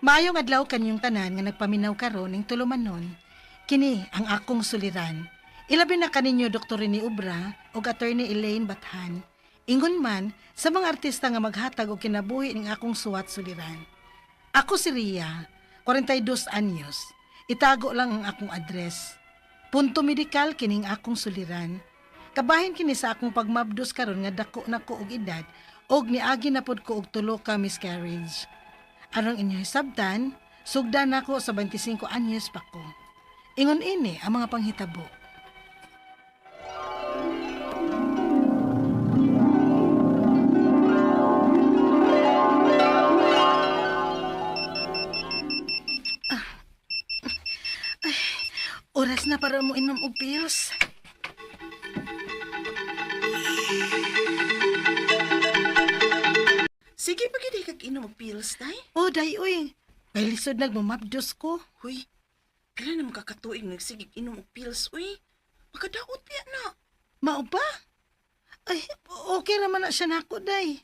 Maayong adlaw kanyong tanan nga nagpaminaw karon ning tulumanon. Kini ang akong suliran. Ilabi na kaninyo Dr. Rene Obra ug Attorney Elaine Bathan. Ingon man sa mga artista nga maghatag og kinabuhi ning akong suwat suliran. Ako si Ria, 42 anyos. Itago lang ang akong address. Punto medikal kining akong suliran. Kabahin kini sa akong pagmabdos karon nga dako na ko og edad og niagi na pod ko og tulo ka miscarriage. Aron inyo hisabtan, sugdan nako sa 25 anyos pa ko. Ingon ini ang mga panghitabo. Ay, oras na para mo inom og pills. Sige, pag hindi kag inom og pills, day. Oh, day uy. Kay lisod nagmamabdos ko. Huy, pila na makakatuig nagsigig inom og pills, uy. Makadaot biya na. Mao ba? Ay, okay raman na siya nako, day.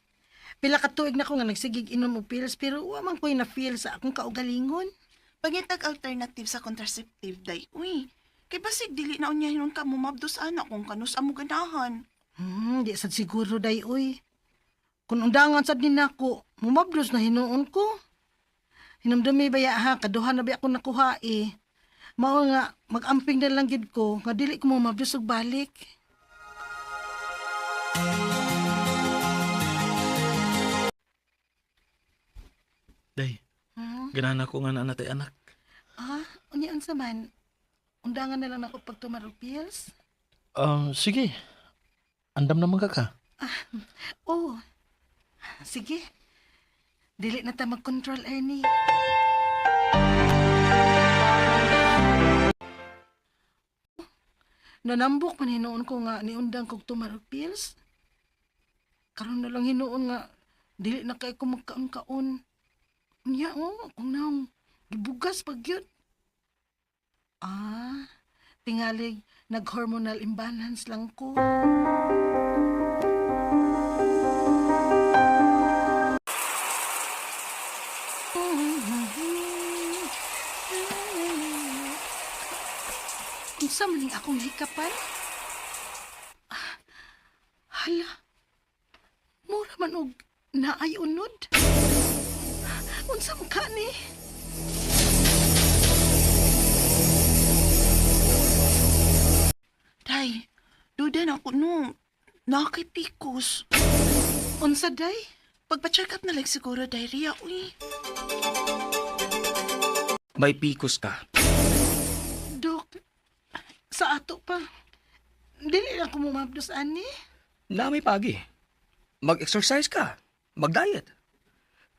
Pila ka tuig na ko nga nagsigig inom og pills pero wa man ko'y na-feel sa akong kaugalingon. Pangitag alternative sa contraceptive, day, uy. Kay basig dili na unya hinon ka mumabdos ana kung kanus amo ganahan. Di sad siguro, day, uy. Kung undangan sad ni nako, mumabdos na hinuon ko. Hinumdumi ba ya ha, kaduha na ba ako nakuha eh. Mao nga, mag-amping na lang gid ko, nga dili ko mumabdos og balik. Day, ganahan ako nga naa natay anak. Ah, unya unsa man? Undangan na lang ako pagtumar og pills. Sige. Andam naman ka ka. Oh, sige. Dili na ta mag-control, Ernie. Nanambok man hinuon ko nga niundang kog tumar og pills. Karon na lang hinuon nga dili na kay ko magkaon-kaon. Unya oh, akong naong gibugas pag yun. Ah, tingalig nag-hormonal imbalance lang ko. Unsa man ning akong hikapan? Ah, hala. Mura man og naay unod. Unsa man ka ni? Day, duda na ako no. Nakay PCOS. Unsa day? Pagpa-check up na lang siguro, diarrhea, uy. May PCOS ka. Dok, sa ato pa. Dili lang ko mumabdos ani. Na may pagi. Mag-exercise ka. Mag-diet.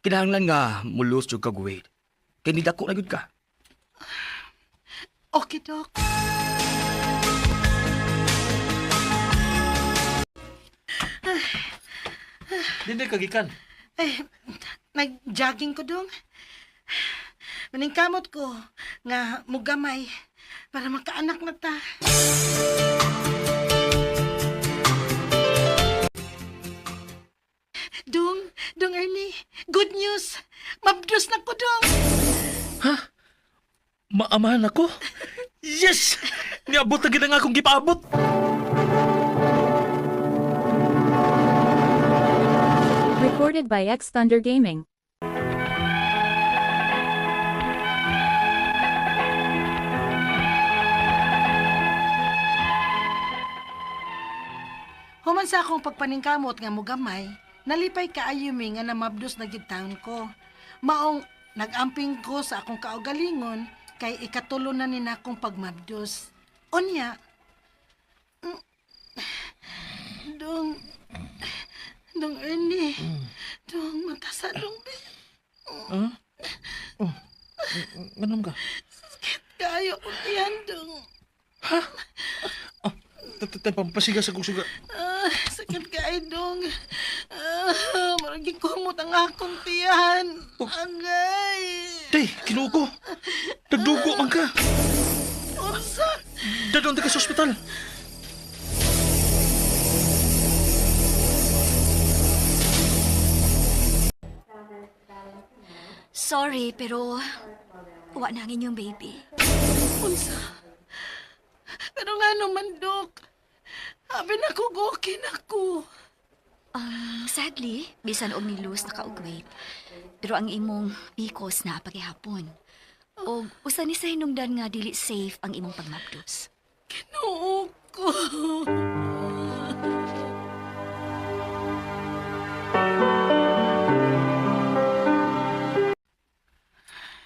Kinahanglan nga mo lose jud kag weight. Kay nidako na gyud ka. Okay, Dok. Dili ka gikan. Ay, nag-jogging ko dong. Maningkamot ko nga mugamay para makaanak na ta. Dong, Dong Ernie, good news. Mabdos na ko, Dong. Maamahan ako? Yes! Niabot na gid ang akong gipaabot. Recorded by X Thunder Gaming. Human sa akong pagpaningkamot nga mugamay, nalipay kaayo mi nga namabdos na gid taon ko. Maong nagamping ko sa akong kaugalingon kay ikatulo na ni nakong pagmabdos. Unya, dong, dong Ernie, dong matasa dong, Ganun ka? kayo ko iyan dong. Pampasiga sa kong suga. Ah, sakit kaayo dong. Ah, marag kumot ang akong tiyan. Angay. Day, kinuo ko. Nagdugo man ka. Unsa? Dadon ka sa ospital. Sorry, pero wa na ang inyong baby. Unsa? Pero nga naman, Dok. Abi na ko, okay na ko. Sadly, bisan og ni lose na ka og weight. Pero ang imong PCOS na pagihapon. Og usa ni sa hinungdan nga dili safe ang imong pagmabdos. Ginoo ko.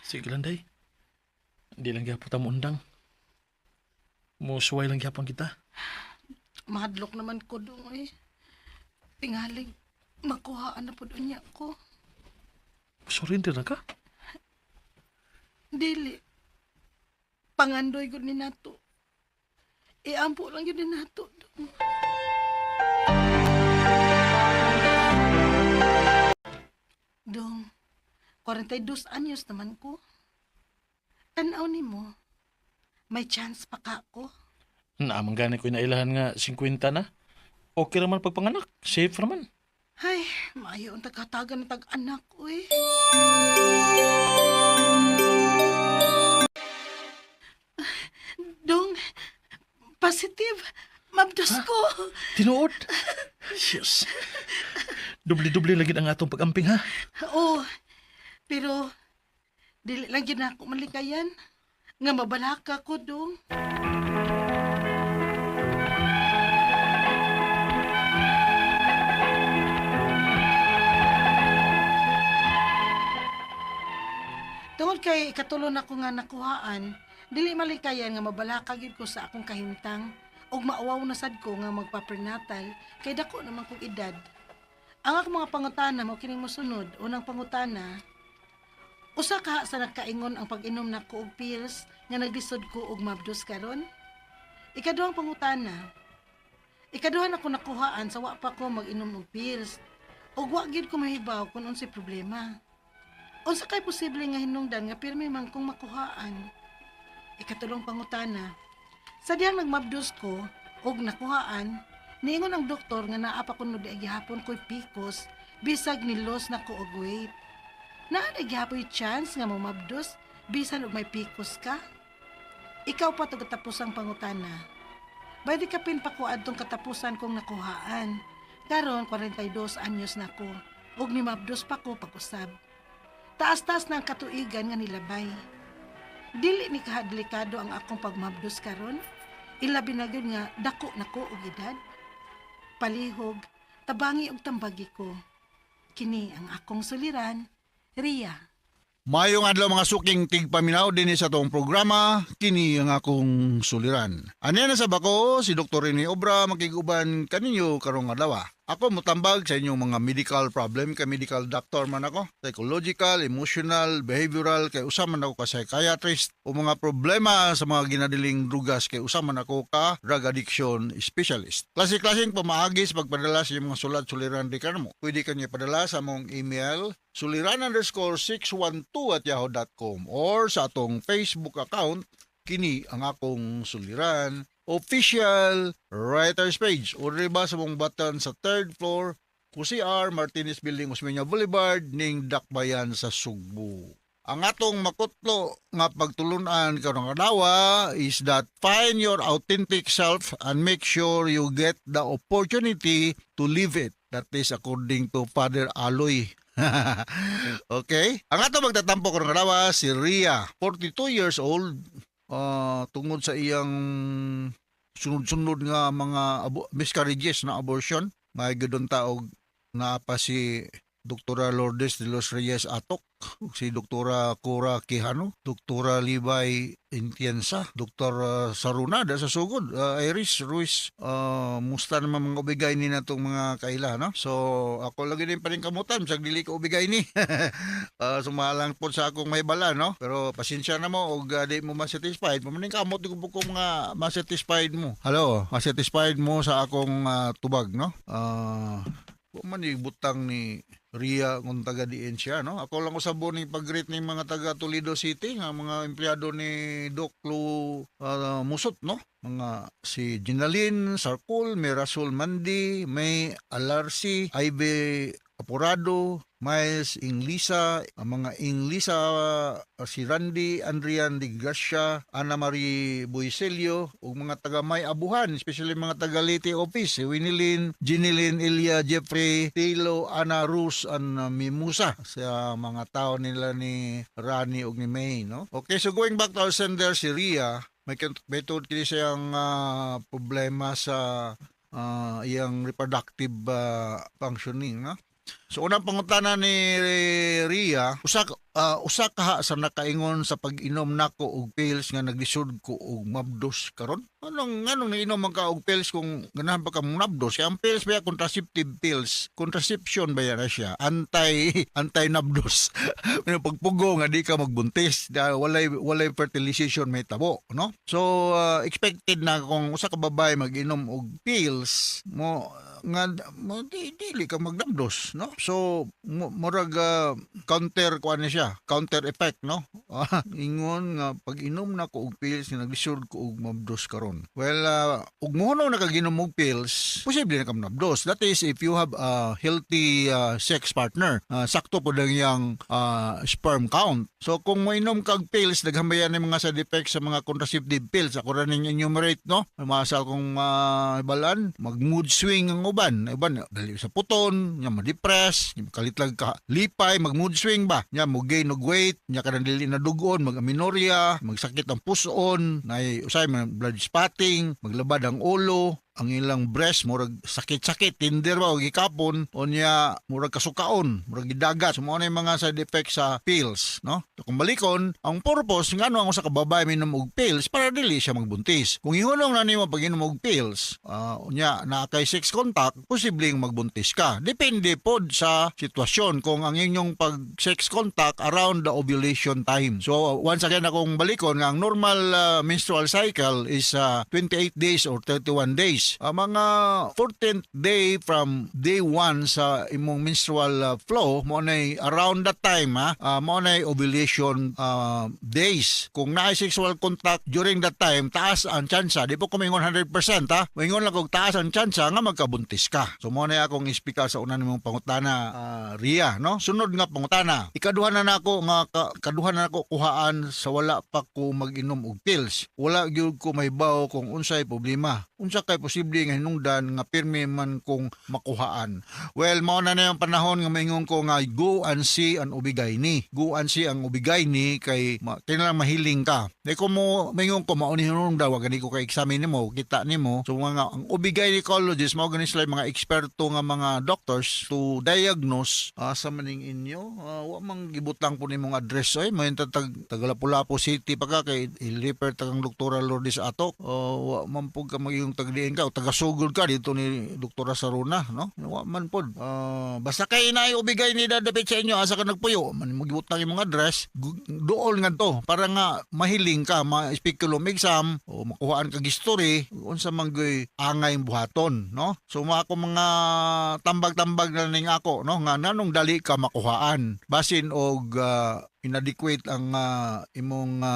Sige lang, day. Di lang gyapon ta moundang. Musuway lang gyapon kita. Mahadlok naman ko dong eh. Tingalig, makuhaan na po niya ko. Surrender na ka? Dili. Pangandoy gud ni nato. Iampo lang yun ni nato dong. Dong, 42 anyos naman ko. Tanaw ni mo, may chance pa ka ko. Naamang gani ko inailahan nga 50 na. Okay raman pagpanganak. Safe raman. Ay, maayo ang tagkatagan ng tag-anak, uy. Dong, positive. Mabdos ko. Tinuod. Yes. Dubli-dubli lagi ang atong pag-amping ha. Oo, pero dili lang yun ako malikayan. Nga mabalaka ko, dong. Tungod kay ikatulo na ko nga nakuhaan, dili malikayan nga mabalaka gyud ko sa akong kahimtang ug mauwaw na sad ko nga magpa-prenatal kay dako naman kong edad. Ang akong mga pangutana mo kining mosunod, unang pangutana, usa ka sa nagkaingon ang pag-inom nako og pills nga naglisod ko og mabdos karon? Ikaduhang pangutana, ikaduha na ko nakuhaan sa wa pa ko mag-inom og pills ug wa gyud ko mahibaw kung unsay problema. Unsa kay posible nga hinungdan nga pirmi man kong makuhaan? Ikatulong pangutana, sa diyang nagmabdos ko og nakuhaan, niingon ang doktor nga naa pa kuno di gihapon ko'y PCOS bisag ni loss na ko og weight. Naa na gihapoy chance nga momabdos bisan og may PCOS ka? Ikaw pa to katapusang pangutana. By di kapin pa ko adtong katapusan kong nakuhaan. Karon 42 anyos na ko ug nimabdos pa ko pag-usab. Taas-taas na ang katuigan nga nilabay. Dili ni kadelikado ang akong pagmabdos karon. Ilabi na gyud nga dako na ko og edad. Palihog, tabangi og tambagi ko. Kini ang akong suliran, Ria. Mayong adlaw mga suking tigpaminaw dinhi sa atong programa, kini ang akong suliran. Anya na sa bako si Dr. Rene Obra makiguban kaninyo karong adlaw. Ako motambag sa inyong mga medical problem kay medical doctor man ako, psychological, emotional, behavioral kay usa man ako ka psychiatrist o mga problema sa mga ginadiling drugas kay usa man ako ka drug addiction specialist. Klase-klaseng pamaagi sa pagpadala sa inyong mga sulat suliran di kanamo. Pwede kanyo ipadala sa among email suliran_612@yahoo.com or sa atong Facebook account kini ang akong suliran official writers page o riba sa mong button sa third floor QCR Martinez Building, Osmeña Boulevard ning Dakbayan sa Sugbo. Ang atong makutlo nga pagtulunan karong adlaw is that find your authentic self and make sure you get the opportunity to live it. That is according to Father Aloy. Okay? Ang atong magtatampo karong adlaw si Ria, 42 years old, tungod sa iyang sunod-sunod nga mga miscarriages na abortion, may gudon taog naa pa si Doktora Lourdes de los Reyes Atok, si Doktora Cora Quijano, Doktora Libay Intienza, Doktor Saruna da sa sugod, Iris Ruiz, musta naman mga ubigay ni natong mga kaila, no? So, ako lagi din pa rin kamutan, sa dili ko ubigay ni. Sumalang po sa akong may bala, no? Pero pasensya na mo, og di mo masatisfied, pamaning kamot di ko po ko mga masatisfied mo. Hello, masatisfied mo sa akong tubag, no? Wa man ni butang ni Ria kung taga diin siya, no? Ako lang usabon ni pag-greet ni mga taga Toledo City, nga mga empleyado ni Doc Lu Musot, no? Mga si Ginaline Sarkul, Mirasul Mandi, May Alarsi, Ivy Apurado, Miles Inglisa, ang mga Inglisa, si Randy Andrian Di Gracia, Ana Marie Buiselio, ug mga taga May Abuhan, especially mga taga Leyte Office, si Winilyn, Jinilyn, Ilya, Jeffrey, Tilo, Ana Rus, and Mimusa sa mga tao nila ni Rani ug ni May, no? Okay, so going back to our sender, si Ria, may tuod kini siyang problema sa iyang reproductive functioning, no? So unang pangutana ni Ria, usa kaha sa nakaingon sa pag-inom nako og pills nga naglisod ko og mabdos karon? Anong nainom man ka og pills kung ganahan pa ka mong nabdos? Kaya ang pills ba, contraceptive pills, contraception ba yan na siya? Anti nabdos. Pero pagpugo nga di ka magbuntis dahil walay fertilization may tabo, no? So expected na kung usa ka babae mag-inom og pills mo nga mo dili ka magnabdos, no? So murag counter kuan ni siya, counter effect, no? Ingon nga pag inom na ko og pills nga naglisod ko og mabdos karon. Well, ug mohuno na kag inom og pills, posible na ka manabdos. That is if you have a healthy sex partner. Sakto po lang iyang sperm count. So kung moinom kag pills, daghan ba yan ang mga side effects sa mga contraceptive pills? Ako ra ning enumerate, no? Masal kong balan, mag mood swing ang uban. Uban dali sa puton, nya ma-depress, nya kalit lang ka lipay, mag mood swing ba? Nya mo gain og weight, nya kanang dili na dugon, mag amenorrhea, magsakit ang puson, nay usay man blood spotting, maglabad ang ulo, ang ilang breast murag sakit-sakit, tender ba og gikapon, unya murag kasukaon, murag gidagat. So mao na yung mga side effects sa pills, no? So, kung balikon ang purpose ngano ang usa ka babae minom og pills, para dili siya magbuntis. Kung ihunong na nimo pag inom og pills, unya naa kay sex contact, posibleng magbuntis ka. Depende pod sa sitwasyon kung ang inyong pag sex contact around the ovulation time. So once again, akong balikon nga ang normal menstrual cycle is 28 days or 31 days. Ang mga 14th day from day 1 sa imong menstrual flow mo nay around that time, ha, mo nay ovulation days. Kung naay sexual contact during that time, taas ang tsansa, di po ko maingon 100%, ha, maingon lang kog taas ang tsansa nga magkabuntis ka. So mo nay akong ispika sa una nimong pangutana, Ria, no? Sunod nga pangutana, ikaduha na nako nga kaduha na nako kuhaan sa wala pa ko mag-inom og pills. Wala gyud ko mahibaw kung unsay problema. Unsa kay posible nga hinungdan nga pirmi man kong makuhaan? Well, mao na na yung panahon nga maingon ko nga go and see an OB-GYN. Go and see ang OB-GYN kay kinahanglan mahiling ka. Di ko mo maingon ko mao ni hinungdan, wa gani ko ka examine nimo, kita nimo. So mga ang OB-gynecologist mao gani sila yung mga eksperto nga mga doctors to diagnose sa maning inyo. Wa man gibutang po nimong address oy, may tag taga Lapu-Lapu City pa ka kay i-refer ta kang Doktora Lourdes Atok. Wa man pud ka maging tagdiin ka o taga Sugod ka dito ni Doktora Saruna, no? Wa man pod. Basta kay naay OB-GYN dapit sa inyo asa ka nagpuyo, man mo gibutang imong address, duol ngadto para nga mahiling ka, ma-speculum exam o makuhaan kag history unsa man gyud angay buhaton, no? So mga ako mga tambag-tambag na ning ako, no, nga nanong dali ka makuhaan, basin og inadequate ang imong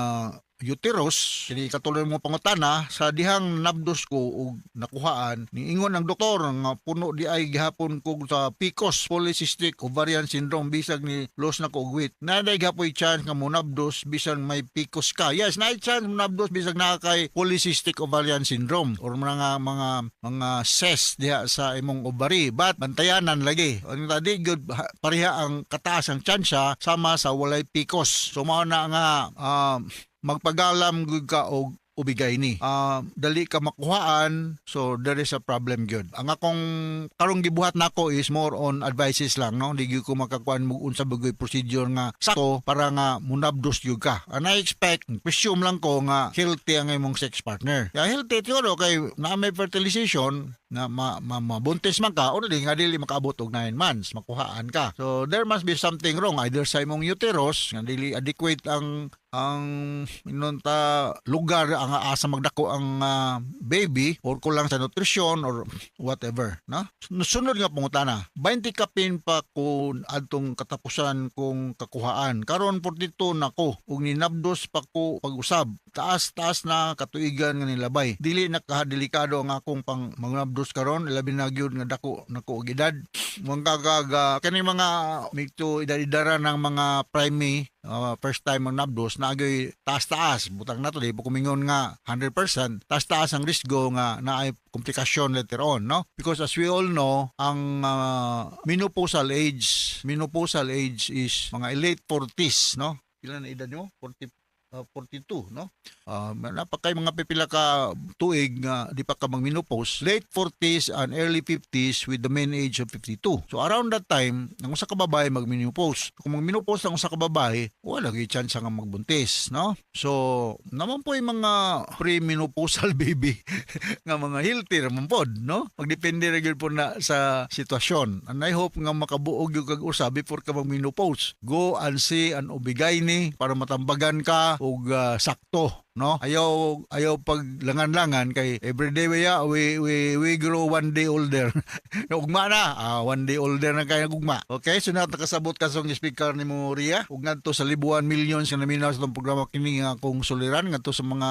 uterus. Kini katuloy mo pangutana sa dihang nabdos ko og nakuhaan, niingon ang doktor nga puno di ay gihapon ko sa PCOS, polycystic ovarian syndrome, bisag ni loss na ko og weight. Naa gapoy chance nga monabdos bisan may PCOS ka? Yes, naay chance monabdos bisag naa kay polycystic ovarian syndrome or mga cyst diha sa imong ovary, but bantayanan lagi ang tadi gyud pareha ang kataas ang tsansa sama sa walay PCOS. So mao na nga magpagalam gud ka og OB-GYN. Dali ka makuhaan, so there is a problem gyud. Ang akong karong gibuhat nako is more on advices lang, no? Di gyud ko makakuan mo unsa ba gyud procedure nga sakto para nga munabdos gyud ka. And I expect, presume lang ko nga healthy ang imong sex partner. Ya, healthy siguro kay naa may fertilization na mabuntis man ka, only nga dili makaabot og 9 months, makuhaan ka. So there must be something wrong either sa imong uterus nga dili adequate ang inunta lugar ang asa magdako ang baby or kulang sa nutrisyon or whatever, no? Sunod nga pangutana, 20 kapin pa ko adtong katapusan kong kakuhaan. Karon 42 na ko ug ninabdos pa ko pag-usab. Taas-taas na katuigan nga nilabay. Dili na kadelikado ang akong pang mangnabdos. nabdos karon, ilabi na gyud nga dako nako og edad. Mga kagaga kani mga medyo edad-edara ng mga primi, first time ang nabdos na agoy taas-taas butang nato, di po kumingon nga 100%, taas-taas ang risgo nga naay komplikasyon later on, no? Because as we all know, ang menopausal age is mga late 40s, no? Ilan na edad nyo? 40, 42, no? Napakay mga pipila ka tuig nga di pa ka mag-menopause, late 40s and early 50s with the mean age of 52. So around that time, ang usa ka babae mag-menopause. Kung mag-menopause ang usa ka babae, wala gyud chance nga magbuntis, no? So, naman po yung mga pre-menopausal baby nga mga healthy raman pod, no? Magdepende ra gyud po na sa sitwasyon. And I hope nga makabuog gyud kag usa before ka mag-menopause. Go and see an OB-GYN para matambagan ka og sakto, no? Ayaw ayaw paglangan-langan kay everyday we grow one day older. Ugma na, one day older na kay ugma. Okay, so na nakasabot ka sa speaker ni mo Ria ug ngadto sa libuan, millions nga naminaw sa atong programa kini nga akong suliran, ngadto sa mga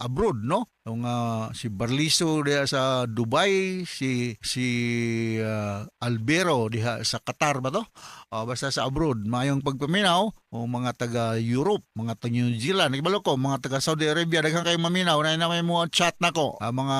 abroad, no? Yung si Barliso diha sa Dubai, si si Albero diha sa Qatar ba to? Basta sa abroad, maayong pagpaminaw o mga taga Europe, mga taga New Zealand, ibalo ko, mga taga Saudi Arabia, daghan kayo maminaw, na na may mo chat nako. Mga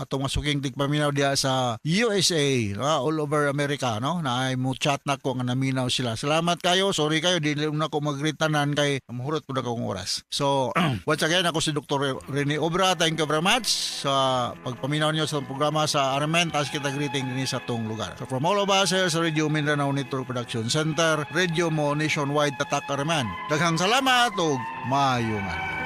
atong masuking tigpaminaw diha sa USA, all over America, no? Na ay mo chat nako nga naminaw sila. Salamat kayo. Sorry kayo dili na ko mag-greet tanan kay mahurot ko na akong oras. So, once again, ako si Dr. Rene Obra. Thank you very much sa pagpaminaw niyo sa programa sa Armen. Taas kita greeting dinhi sa atong lugar. So, from all of us here sa Radio Mindanao Network Production Center, Radio Mo Nationwide, Tatak Armen. Daghang salamat ug maayong adlaw.